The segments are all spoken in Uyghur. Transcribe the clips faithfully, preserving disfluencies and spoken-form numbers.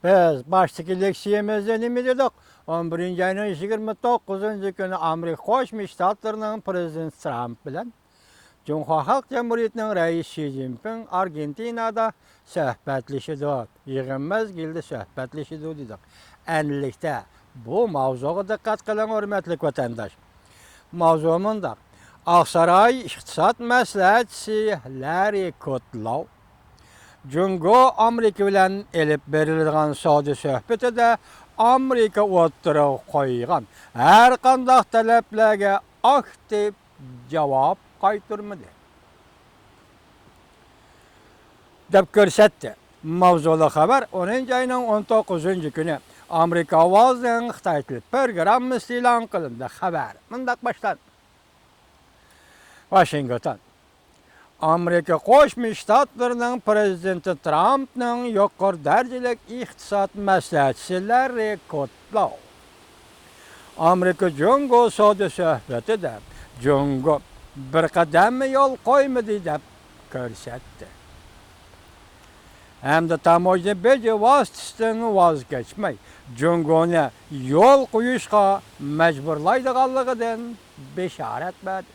بىز باشتىكى لېكسىيەمىزدە نېمە دېدۇق؟ ئون بىرىنچى ئاينىڭ يىگىرمە توققۇزىنچى كۈنى ئامېرىكا قوشما شتاتلىرىنىڭ پىرېزىدېنتى ترامپ بىلەن جۇڭخۇا خەلق جۇمھۇرىيىتىنىڭ رەئىسى شى جىنپىڭ ئارگېنتىنادا سۆھبەتلىشىدۇ، يىغىن مەزگىلىدە سۆھبەتلىشىدۇ دېدۇق. ئەنلىكتە بۇ ماۋزۇغا دىققەت قىلىڭ، ھۆرمەتلىك ۋەتەنداش. ماۋزۇ مۇنداق. ئاقساراي ئىقتىساد مەسلىھەتچىسى لاررى كودلوۋ جۇڭگو ئامېرىكا بىلەن ئېلىپ بېرىلىدىغان سودا سۆھبىتىدە ئامېرىكا ئوتتۇرىغا قويغان ھەر قانداق تەلەپلەرگە ئاكتىپ جاۋاب قايتۇرمىدى، دەپ كۆرسەتتى. ماۋزۇلۇق خەۋەر ئونىنچى ئاينىڭ ئون توققۇزىنچى كۈنى ئامېرىكا ئاۋازىنىڭ خىتاي تىل پروگراممىسىدا ئېلان قىلىندى. خەۋەر مۇنداق باشلاندى. ۋاشىنگتون. ئامېرىكا قوشما شتاتلىرىنىڭ پىرېزىدېنتى ترامپنىڭ يۇقىرى دەرىجىلىك ئىقتىساد مەسلىھەتچىسى لاررى كودلوۋ ئامېرىكا جۇڭگو سودا سۆھبىتىدە جۇڭگو بىر قەدەممۇ يول قويمىدى دەپ كۆرسەتتى. ھەمدە تاموژنا بېجى ۋاسىتىسىدىن ۋاز كەچمەي، جۇڭگونى يول قويۇشقا مەجبۇرلايدىغانلىقىدىن بېشارەت بەردى.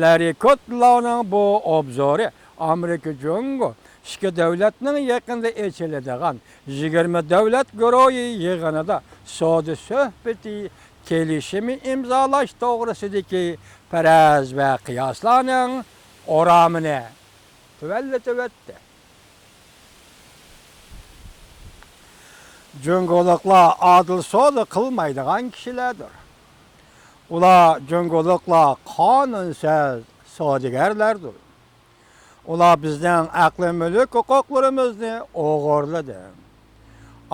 لاررى كودلوۋنىڭ بۇ ئوبزورى ئامېرىكا جۇڭگو ئىككى دۆلەتنىڭ يېقىندا ئېچىلىدىغان يىگىرمە دۆلەت گۇرۇھى يىغىنىدا سودا سۆھبىتى كېلىشىمى ئىمزالاش توغرىسىدىكى پەرەز ۋە قىياسلارنىڭ ئورامىنى تۆۋەنلىتىۋەتتى. جۇڭگولۇقلار ئادىل سودا قىلمايدىغان كىشىلەردۇر. ئۇلار جۇڭگولۇقلار قانۇنسىز سودىگەرلەردۇر. ئۇلار بىزنىڭ ئەقلىي مۈلۈك ھوقۇقلىرىمىزنى ئوغرىلىدى.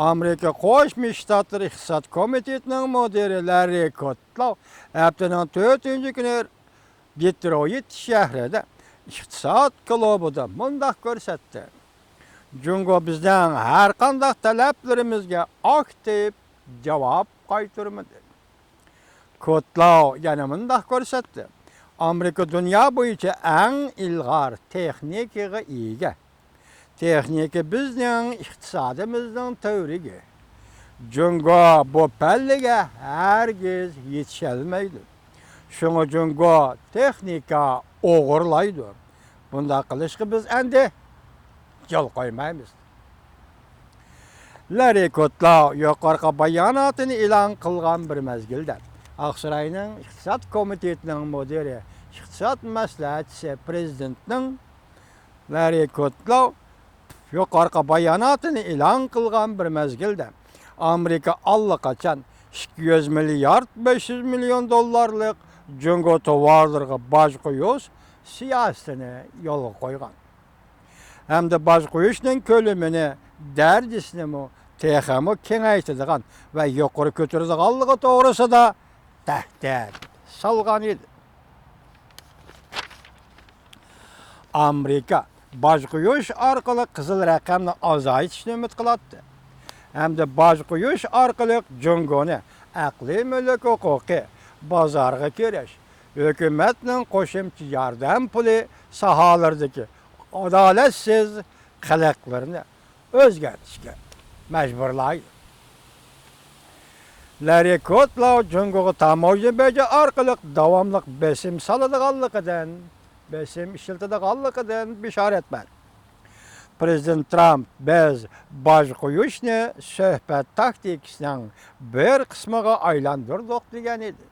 ئامېرىكا قوشما شتاتلىرى ئىقتىساد كومىتېتىنىڭ مۇدىرى لاررى كودلوۋ ھەپتىنىڭ تۆتىنچى كۈنى دېترويت شەھىرىدە ئىقتىساد كۇلۇبىدا مۇنداق كۆرسەتتى: جۇڭگو بىزنىڭ ھەر قانداق تەلەپلىرىمىزگە ئاكتىپ جاۋاب قايتۇرمىدى. كودلوۋ يەنە مۇنداق كۆرسەتتى: ئامېرىكا دۇنيا بويىچە ئەڭ ئىلغار تېخنىكىغا ئىگە. تېخنىكا بىزنىڭ ئىقتىسادىمىزنىڭ تۈۋرۈكى. جۇڭگو بۇ پەللىگە ھەرگىز يېتىشەلمەيدۇ. شۇڭا جۇڭگو تېخنىكا ئوغرىلايدۇ. بۇنداق قىلىشقا بىز ئەمدى يول قويمايمىز. لاررى كودلوۋ يۇقىرىقى باياناتىنى ئېلان قىلغان بىر مەزگىلدە، ئاقساراينىڭ ئىقتىساد كومىتېتىنىڭ مۇدىرى، ئىقتىساد مەسلىھەتچىسى پىرېزىدېنتنىڭ لاررى كودلوۋ يۇقىرىقى باياناتىنى ئېلان قىلغان بىر مەزگىلدە، ئامېرىكا ئاللىقاچان ئىككى يۈز مىليارد بەش يۈز مىليون دوللارلىق جۇڭگو توۋارلىرىغا باج قويۇش سىياسىتىنى يولغا قويغان ھەمدە باج قويۇشنىڭ كۆلىمىنى، دەرىجىسىنىمۇ تېخىمۇ كېڭەيتىدىغان ۋە يۇقىرى كۆتۈرىدىغانلىقى توغرىسىدا تەھدىت سالغان ئىدى. ئامېرىكا باج قويۇش ئارقىلىق قىزىل رەقەمنى ئازايتىشنى ئۈمىد قىلاتتى ھەمدە باج قويۇش ئارقىلىق جۇڭگونى ئەقلىي مۈلۈك ھوقۇقى، بازارغا كىرىش، ھۆكۈمەتنىڭ قوشۇمچە ياردەم پۇلى ساھەلىرىدىكى ئادالەتسىز قىلىقلىرىنى ئۆزگەرتىشكە مەجبۇرلايدۇ. لاررى كودلوۋ جۇڭگوغا تاموژنا بېجى ئارقىلىق داۋاملىق بېسىم سالىدىغانلىقىدىن، بېسىم ئىشلىتىدىغانلىقىدىن بېشارەت بەردى. پىرېزىدېنت ترامپ، بىز باج قويۇشنى سۆھبەت تاكتىكىسىنىڭ بىر قىسمىغا ئايلاندۇردۇق، دېگەن ئىدى.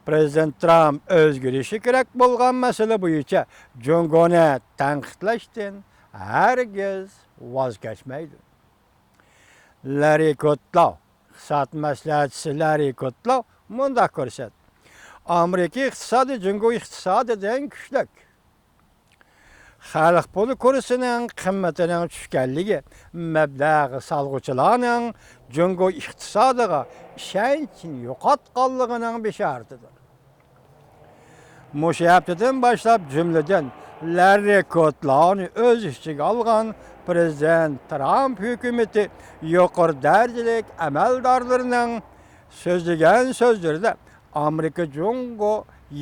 پىرېزىدېنت ترامپ ئۆزگىرىشى كېرەك بولغان مەسىلە بويىچە جۇڭگونى تەنقىدلەشتىن ھەرگىز ۋاز كەچمەيدۇ. لاررى كودلوۋ، ئىقتىساد مەسلىھەتچىسى لاررى كودلوۋ مۇنداق كۆرسەتتى: ئامېرىكا ئىقتىسادى جۇڭگو ئىقتىسادىدىن كۈچلۈك. خەلق پۇلى كۇرسىنىڭ قىممىتىنىڭ چۈشكەنلىكى مەبلەغ سالغۇچىلارنىڭ جۇڭگو ئىقتىسادىغا ئىشەنچىنى يوقاتقانلىقىنىڭ بېشارىتىدۇر. مۇشۇ ھەپتىدىن باشلاپ، جۈملىدىن لاررى كودلوۋنى ئۆز ئىچىگە ئالغان پىرېزىدېنت ترامپ ھۆكۈمىتى يۇقىرى دەرىجىلىك ئەمەلدارلىرىنىڭ سۆزلىگەن سۆزلىرىدە ئامېرىكا جۇڭگو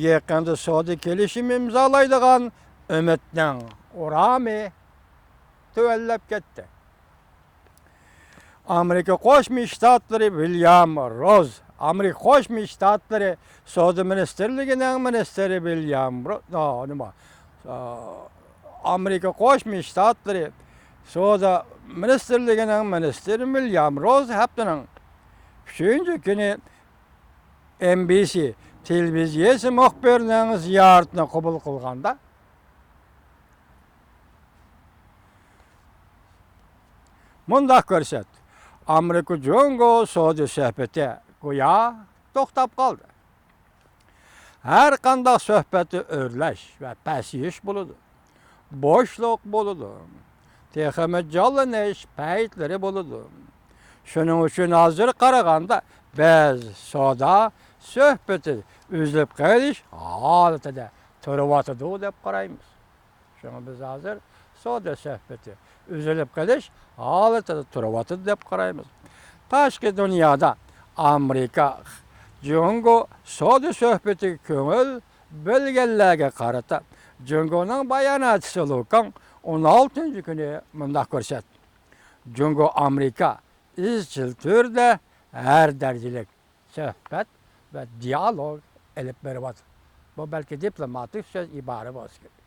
يېقىندا سودا كېلىشىمى ئىمزالايدىغان ئۈمىدنىڭ ئورامى تۆۋەنلەپ كەتتى. ئامېرىكا قوشما شتاتلىرى ۋىليام روز، ئامېرىكا قوشما شتاتلىرى سودا مىنىستىرلىكىنىڭ مىنىستىرى ۋىليام روز، نېمە، ئامېرىكا قوشما شتاتلىرى سودا مىنىستىرلىكىنىڭ مىنىستىرى ۋىليام روز ھەپتىنىڭ ئۈچىنچى كۈنى ئېن بى سى تېلېۋىزىيەسى مۇخبىرىنىڭ زىيارىتىنى قوبۇل قىلغاندا، مۇنداق كۆرسەتتى: ئامېرىكا جۇڭگو سودا سۆھبىتى گويا توختاپ قالدى. ھەر قانداق سۆھبەتتە ئۆرلەش ۋە پەسىيىش بولىدۇ. بوشلۇق بولىدۇ. تېخىمۇ جانلىنىش پەيتلىرى بولىدۇ. شۇنىڭ ئۈچۈن ھازىر قارىغاندا بىز سودا سۆھبىتى ئۈزۈلۈپ قېلىش ھالىتىدە تۇرۇۋاتىدۇ دەپ قارايمىز. شۇڭا بىز ھازىر سودا سۆھبىتى ئۈزۈلۈپ قېلىش ھالىتىدە تۇرۇۋاتىدۇ دەپ قارايمىز. تاشقى دۇنيادا ئامېرىكا جۇڭگو سودا سۆھبىتىگە كۆڭۈل بۆلگەنلەرگە قارىتا جۇڭگونىڭ باياناتچىسى لۇ كاڭ ئون ئالتىنچى كۈنى مۇنداق كۆرسەتتى: جۇڭگو ئامېرىكا ئىزچىل تۈردە ھەر دەرىجىلىك سۆھبەت ۋە دىئالوگ ئېلىپ بېرىۋاتىدۇ. بۇ بەلكى دىپلوماتىك سۆز ئىبارە بولسا كېرەك.